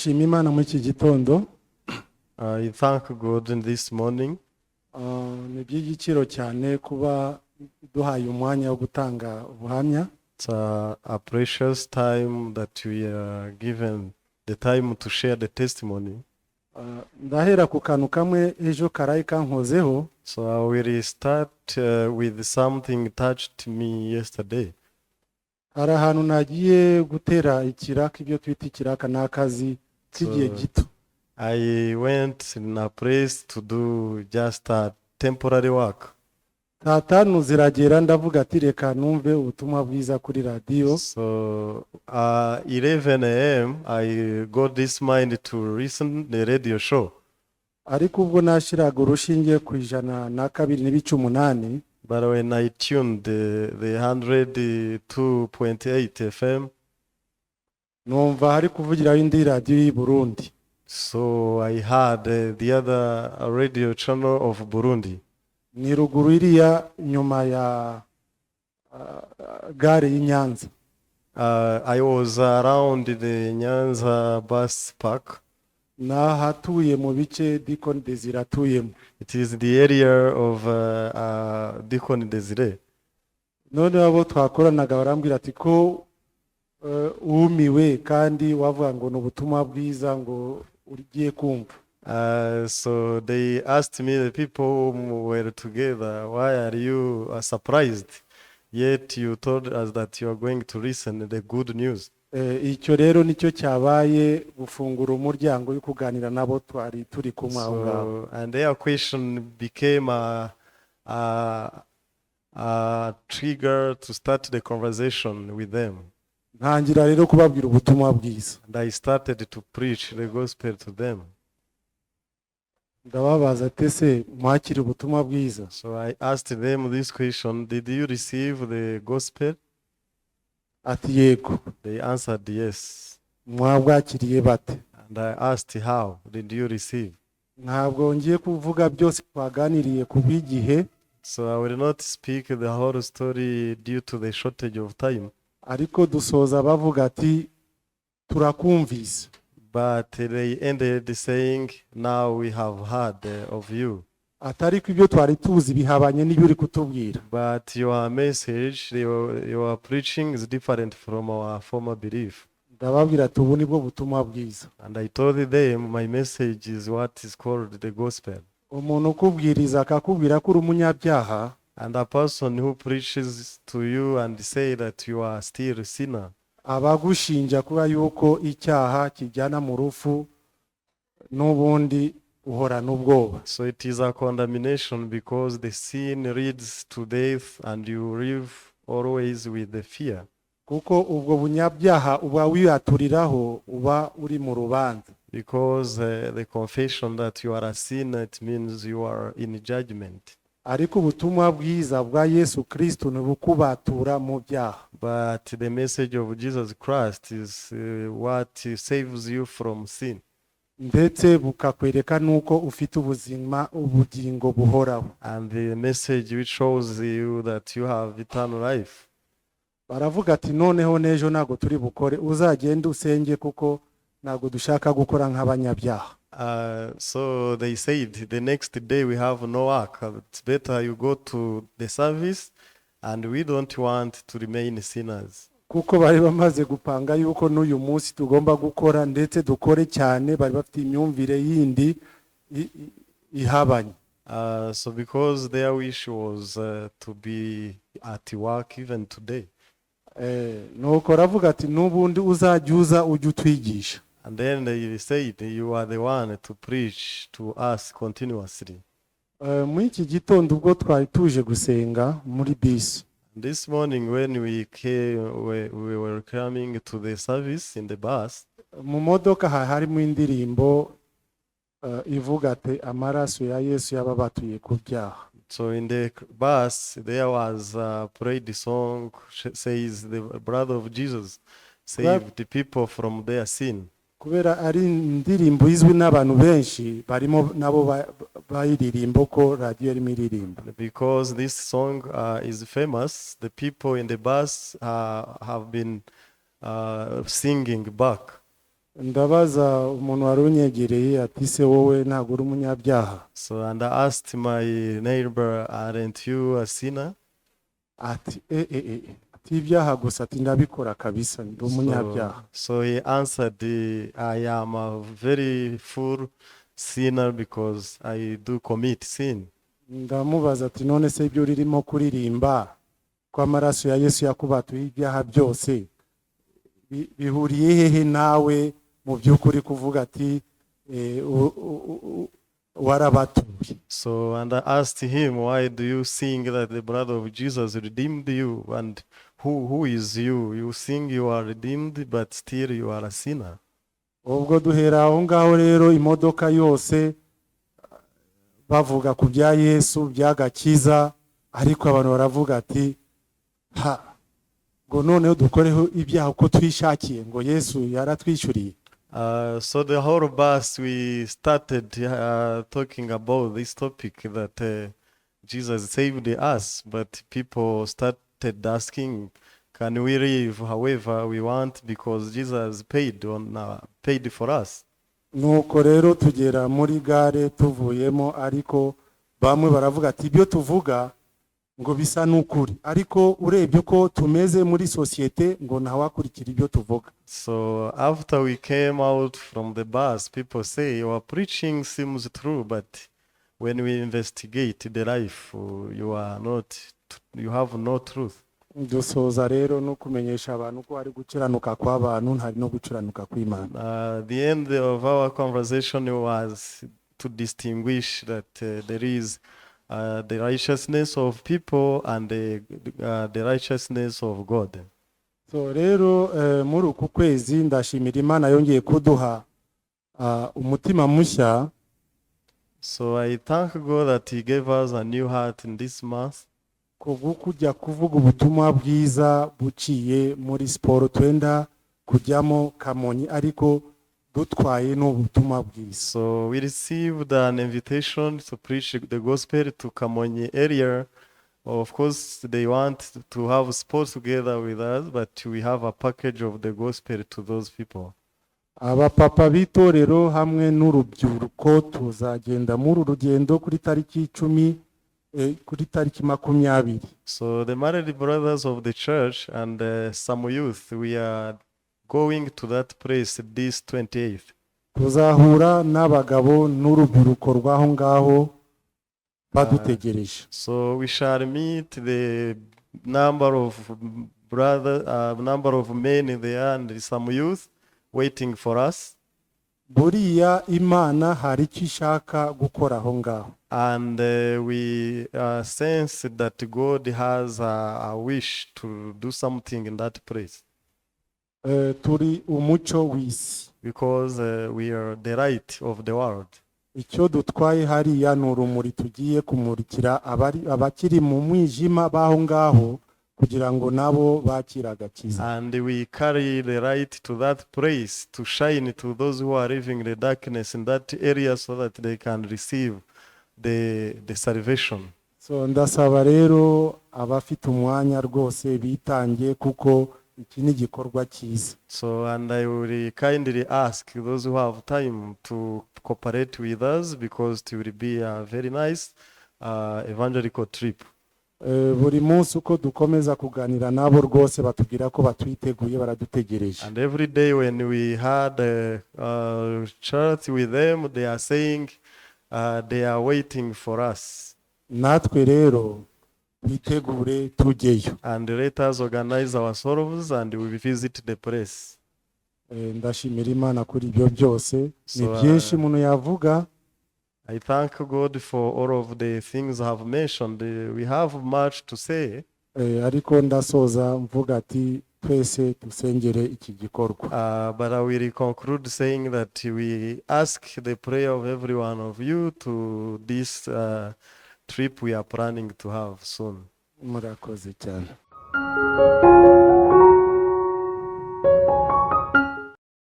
Ndashima Imana muri iki gitondo. I thank God in this morning. Ah, ni iby'igiciro cyane kuba duhaye umwanya wo gutanga ubuhamya. It's a precious time that we are given the time to share the testimony. Ah, ndahera ku kantu kamwe ejo karayi kankozeho. So I will start with something touched me yesterday. Hari ahantu nagiye gutera ikiraka, ibyo twita ikiraka ni akazi k'igihe gito. I went in a place to do just a temporary work. Saa tanu ziragera, ndavuga ati reka numve ubutumwa bwiza kuri radiyo. So 11 a.m. I got this mind to listen the radio show. Ariko ubwo nashyiraga urushinge ku 102.8, But when I tuned the 102.8 FM, numva hari kuvugiraho indi radiyo y'i Burundi. So I had the other radio channel of Burundi. Ni ruguru iriya nyuma ya gare y'i Nyanza. I was around the Nyanza bus park. Ni ahatuye mu bice Deacon Desire atuyemo. It is the area of Deacon Desire. Noneho abo twakoranaga barambwira ati ko wumiwe kandi wavuga ngo ni ubutumwa bwiza ngo ugiye kumva. So they asked me, the people who were together, "Why are you surprised? Yet you told us that you are going to listen the good news." Icyo rero nicyo cyabaye gufungura umuryango yo kuganira nabo twari turi kumwe aho ngaho. So, and their question became a trigger to start the conversation with them. Ntangira rero kubabwira ubutumwa bwiza. And I started to preach the gospel to them. Ndababaza ati ese mwakira ubutumwa bwiza? So I asked them this question: "Did you receive the gospel?" Ati yego. They answered yes. Mwabwakiriye bate? And I asked, "How did you receive?" Ntabwo ngiye kuvuga byose twaganiriye ku bw'igihe. So I will not speak the whole story due to the shortage of time. Ariko dusoza bavuga ati turakumvise. But they ended saying, "Now we have heard of you." Atari ko ibyo twari tuzi bihabanye n'ibyo uri kutubwira. But your message, your preaching is different from our former belief. Ndababwira ati ubu nibwo butumwa bwiza. And I told them my message is what is called the gospel. Umuntu ukubwiriza akakubwira ko uri umunyabyaha, And a person who preaches to you and say that you are still a sinner, aba agushinja kuba yuko icyaha kijyana mu rupfu n'ubundi uhorana ubwoba. So it is a condemnation because the sin leads to death and you live always with the fear. Kuko ubwo bunyabyaha uba wiyaturiraho uba uri mu rubanza. Because the confession that you are a sinner, it means you are in judgment. Ariko ubutumwa bwiza bwa Yesu Kristo ntibukubatura mu byaha. But the message of Jesus Christ is what saves you from sin. Ndetse bukakwereka n'uko ufite ubuzima ubugingo buhoraho. And the message which shows you that you have eternal life. Baravuga ati noneho n'ejo ntabwo turi bukore, uzagende usenge kuko ntabwo dushaka gukora nk'abanyabyaha. So they said the next day we have no work. It's better you go to the service and we don't want to remain sinners. Kuko bari bamaze gupanga yuko n'uyu munsi tugomba gukora ndetse dukore cyane, bari bafite imyumvire yindi ihabanye. So because their wish was to be at work even today. Nuko aravuga ati n'ubundi uzajya uza ujye utwigisha. And then they said, "You are the one to preach to us continuously." Muri iki gitondo ubwo twari tuje gusenga muri bisi, This morning when we came, we were coming to the service in the bus, mu modoka harimo indirimbo ivuga ati amaraso ya Yesu yababatuye ku byaha. So in the bus there was a prayed song says the blood of Jesus saved the people from their sin. Kubera ari indirimbo izwi n'abantu benshi barimo nabo bayiririmba ko radiyo irimo iririmba. Because this song is famous, the people in the bus have been singing back. Ndabaza umuntu wari unyegereye ati se wowe ntabwo uri umunyabyaha? So, and I asked my neighbor, "Aren't you a sinner?" Ati e e e ati ibyaha gusa ati ndabikora kabisa ndi umunyabyaha. So he answered, "I am a very full sinner because I do commit sin." Ndamubaza ati none se ibyo urimo kuririmba ko amaraso ya Yesu yakubatuye ibyaha byose bi- bihuriye hehe nawe mu by'ukuri kuvuga ati eh, u- u- u- warabatuye? So, and I asked him, "Why do you sing that the blood of Jesus redeemed you? And who is you? You sing you are redeemed, but still you are a sinner." Ubwo duhera aho ngaho rero imodoka yose bavuga ku bya Yesu by'agakiza ariko abantu baravuga ati ha ngo noneho dukoreho ibyaha uko twishakiye ngo Yesu yaratwishyuriye. So the whole bus, we started talking about this topic that Jesus saved us, but people started asking, "Can we live however we want because Jesus paid for us?" Nuko rero tugera muri gare tuvuyemo ariko bamwe baravuga ati ibyo tuvuga ngo bisa n'ukuri ariko urebye uko tumeze muri sosiyete ngo ntawakurikira ibyo tuvuga. So after we came out from the bus, people say, "Your preaching seems true, but when we investigate the life, you are not, you have no truth." Dusoza rero no kumenyesha abantu ko hari gukiranuka kw'abantu ntari no gukiranuka kw'Imana. The end of our conversation was to distinguish that there is the righteousness of people and the righteousness of God. So rero eh, muri uku kwezi ndashimira Imana yongeye kuduha ah, umutima mushya. So I thank God that He gave us a new heart in this month kubwo kujya kuvuga ubutumwa bwiza buciye muri siporo twenda kujyamo Kamonyi ariko dutwaye n'ubutumwa bwiza. So we received an invitation to preach the gospel to Kamonyi area. Of course, they want to have sports together with us, but we have a package of the gospel to those people. Abapapa b'itorero hamwe n'urubyiruko tuzagenda muri uru rugendo kuri tariki icumi eh, kuri tariki makumyabiri. So the married brothers of the church and some youth, we are going to that place this 28th. Tuzahura n'abagabo n'urubyiruko rw'aho ngaho badutegereje. So we shall meet the number of brother, number of men there and some youth waiting for us. Buriya Imana hari icyo ishaka gukora aho ngaho. And we sense that God has a wish to do something in that place Eh, turi umucyo w'isi because we are the light of the world. Icyo dutwaye hariya ni urumuri tugiye kumurikira abari abakiri mu mwijima b'aho ngaho kugira ngo nabo bakire agakiza. And we carry the light to that place to shine to those who are living in the darkness in that area so that they can receive the salvation. So ndasaba rero abafite umwanya rwose bitange kuko iki ni igikorwa cyiza. So, and I will kindly ask those who have time to cooperate with us because it will be a very nice evangelical trip. Eh, buri munsi uko dukomeza kuganira nabo rwose batubwira ko batwiteguye baradutegereje. And every day when we had a chat with them, they are saying they are waiting for us. Natwe rero twitegure tujyeyo. And let us organize ourselves and we will visit the place. Eh, ndashimira Imana kuri ibyo byose ni So, byinshi umuntu yavuga. I thank God for all of the things I have mentioned. We have much to say, Eh, ariko ndasoza mvuga ati twese dusengere iki gikorwa. But I will conclude saying that we ask the prayer of every one of you to this trip we are planning to have soon. Murakoze cyane.